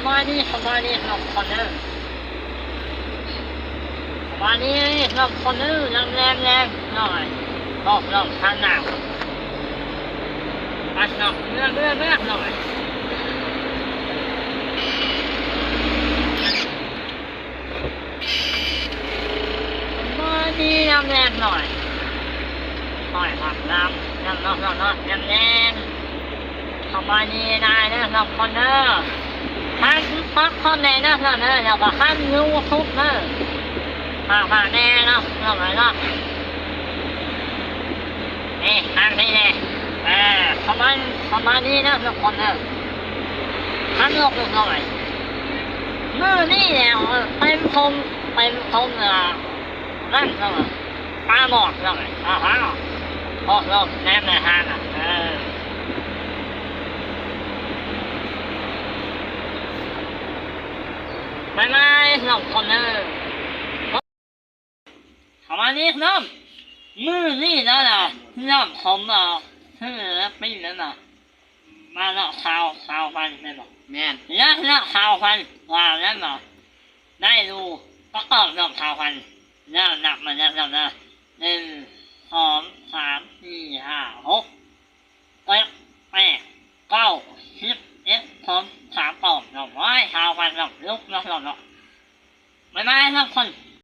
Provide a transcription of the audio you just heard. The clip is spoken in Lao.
ສະບາຍດີ ສະບາຍດີ ນ້ອງຄອນເນີ ສະບາຍດີ ນ້ອງຄອນເນີ ແລງໆ ນ້ອງ ນ້ອງ ນ້ອງ ທາງໜ້າ ໄປ ນ້ອງ ເມືອ ເມືອ ເມືອ ນ້ອງ. ສະບາຍດີ ແລງໆ ນ້ອງ ນ້ອຍ ຮັກລຳ ນ້ອງ ນ້ອງ ນ້ອງ ແລງໆ. ສະບາຍດີນາຍເດີ ນ້ອງຄອນເນີ ຮັກ ຮັກຄອນແນ່ເດີ ນ້ອງເດີ ແລ້ວກໍຮັກຢູທູບເດີ ຝາກ ຝາກແນ່ເນາະ ນ້ອງເອີຍເນາະ. ນີ້ ຮັກນີ້ແນ່ ເອີ ສະບາຍ ສະບາຍດີເດີ ນ້ອງຄອນເດີ ຮັກລູກ ນ້ອງເອີຍ. ມື້ນີ້ແຫຼະ ເອີ ເຕັມທົງ ເຕັມທົງ ເອີ ນັ້ນ ເອີ ປາໝອດ ນ້ອງເອີຍ ອາຮາ ໂອ້ ນ້ອງ ແນມໃນຮ້ານນະ ເອີ ບາຍບາຍ ນ້ອງຄອນເນີ. ປະມານນີ້ນ້ອງ ມື້ນີ້ນະ ນ້ອງ ຜົມເອົາຊື້ແລ້ວປີ້ງນັ້ນນະ ມາເນາະ ຊາວ ຊາວພັນແມ່ນບໍ່? ແມ່ນ ແລ້ວ ແລ້ວຊາວພັນ ວ່າແລ້ວເນາະ ໄດ້ຢູ່ ປະກອບເນາະ ຊາວພັນ ແລ້ວນັບມາແລ້ວເນາະ ໜຶ່ງ ສອງ ສາມ ສີ່ ຫ້າ ຫົກ